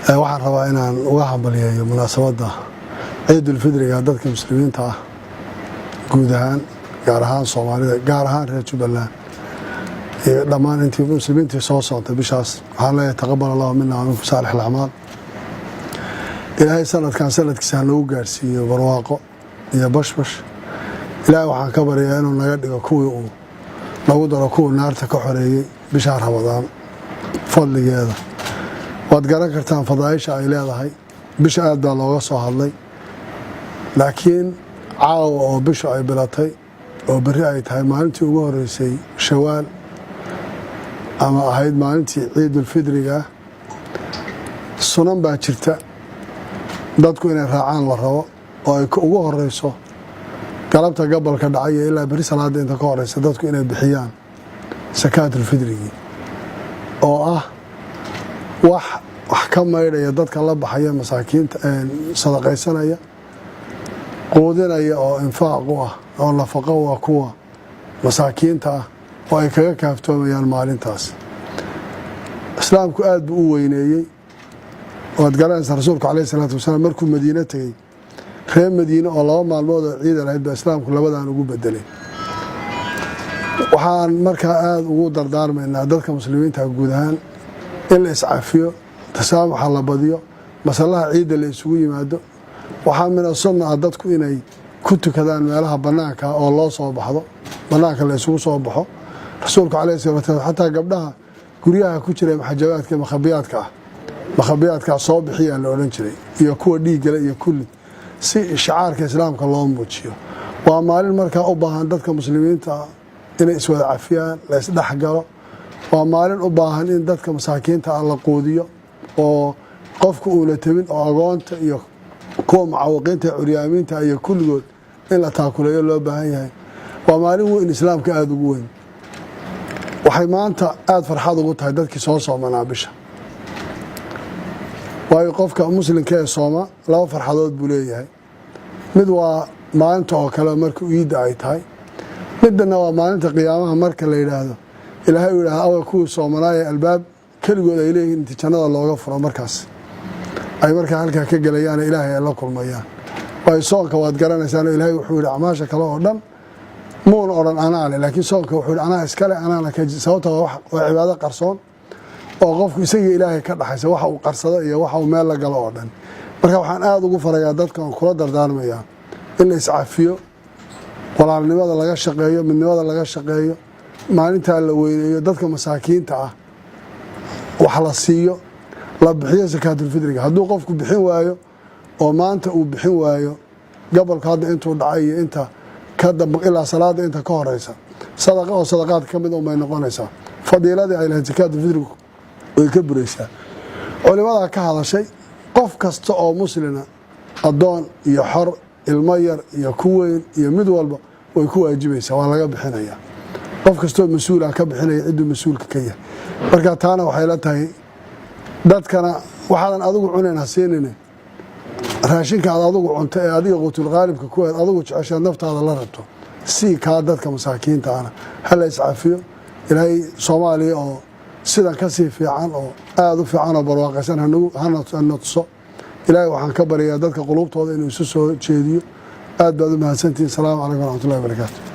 Waxaan rabaa inaan uga hambalyeeyo munaasabadda Ciidulfidriga dadka Muslimiinta ah guud ahaan, gaar ahaan Soomaalida, gaar ahaan reer Jubbaland iyo dhammaan intii muslimiintii soo soontay bishaas. Waxaan leeyahay: taqabal Allahu mina wa minkum saalix alacmaal. Ilaahay sanadkan sanadkiisa ha nagu gaarsiiyo barwaaqo iyo bashbash. Ilaahay waxaan ka baryaa inuu naga dhigo kuwii uu nagu daro kuwii naarta ka xoreeyey bishaa Ramadaan fadligeeda. Waad garan kartaan fadaaisha ay leedahay bisha, aad baa looga soo hadlay, laakiin caawa oo bishu ay bilatay oo berri ay tahay maalintii ugu horeysay Shawaal ama ahayd maalintii Ciidulfidriga, sunan baa jirta dadku inay raacaan la rabo, oo ay ugu horeyso galabta gabalka dhacay iyo ilaa berri salaada inta ka horeysa dadku inay bixiyaan sakaatulfidrigii, oo ah wax wax ka maydhaya dadka la baxaya, masaakiinta sadaqaysanaya, quudinaya, oo infaaq u ah oo nafaqo u ah kuwa masaakiinta ah, oo ay kaga kaaftoomayaan maalintaas. Islaamku aad buu u weyneeyey. Waad garanaysaa, Rasuulku caleyhi salaatu wasalaam markuu Madiine tegey, reer Madiine oo 2 maalmood oo ciida lahayd baa Islaamku labadan ugu bedelay. Waxaan markaa aada ugu dardaarmaynaa dadka Muslimiinta guud ahaan in la iscafiyo, tasaamuxa la badiyo, masalaha ciidda la isugu yimaado. Waxaa mina sunna ah dadku inay ku tukadaan meelaha bannaanka oo loo soo baxdo, bannaanka la isugu soo baxo. Rasuulku caleyhi salatu wasalaam xataa gabdhaha guryaha ku jira maxajabaadka, makhabiyaadkaa soo bixiyaa la odhan jiray, iyo kuwa dhiiggale iyo kulli, si shicaarka Islaamka loo muujiyo. Waa maalin markaa u baahan dadka Muslimiinta inay iswada cafiyaan, la isdhex galo. Waa maalin u baahan in dadka masaakiinta ah la quudiyo oo qofku uuna tebin, oo agoonta iyo kuwa mucawiqiinta, curyaamiinta iyo kulligood in la taakuleeyo loo baahan yahay. Waa maalin weyn, Islaamka aada ugu weyn. Waxay maanta aada farxad ugu tahay dadkii soo soomanaa bisha, waayo qofka Muslimka ee sooma laba farxadood buu leeyahay. Mid waa maalinta oo kale marka iidda ay tahay, midana waa maalinta qiyaamaha marka la yidhaahdo, Ilaahay uu yidhahdo: "Awa kuwii soomanaaye?" Albaab keligood ay leeyihiin inti jannada looga furo, markaas ay markaa halkaa ka gelayaan, Ilaahay ay la kulmayaan. Waayo soonka waad garanaysaan, Ilaahay wuxuu yidhi acmaasha kale oo dhan muuna odhan anaa le, laakiin soonka wuxuu yidhi anaa iskale, anaana ka. Sababta waa cibaado qarsoon oo qofku isagii Ilaahay ka dhaxaysa, waxa uu qarsado iyo waxa uu meel la galo oo dhan. Marka waxaan aada ugu farayaa dadka oon kula dardaarmayaa in la iscafiyo, walaalnimada laga shaqeeyo, midnimada laga shaqeeyo, maalintaa la weyneeyo, dadka masaakiinta ah wax la siiyo, la bixiyo sakaatulfidriga. Hadduu qofku bixin waayo oo maanta uu bixin waayo, gobolka hadda intuu dhacay iyo inta ka damba ilaa salaada inta ka horeysa, sadaqa oo sadaqaadka ka mid unbay noqonaysaa. Fadiiladii ay lahayd sakaatulfidrigu way ka buraysaa. Culimadaa ka hadashay. Qof kasta oo Muslina, addoon iyo xor, ilmo yar iyo ku weyn iyo mid walba, way ku waajibaysaa, waa laga bixinayaa. Qof kastoo mas-uula ka bixinaya cidduu mas-uulka ka yahay. Marka taana waxay la tahay dadkana waxaadan adigu cunayn ha siinine. Raashinka aad adigu cunto ee adiga quutulqaalibka kuwaad adigu jeceshaad naftaada la rabto sii kaa dadka masaakiinta ana. Hala iscafiyo. Ilaahay Soomaaliya oo sidan ka sii fiican oo aada u fiican oo barwaaqaysan hana tuso. Ilaahay waxaan ka baryayaa dadka quluubtooda inuu isu soo jeediyo. Aad baad u mahadsantihin. Asalaamu calaykum waraxmatullahi wabarakaatu.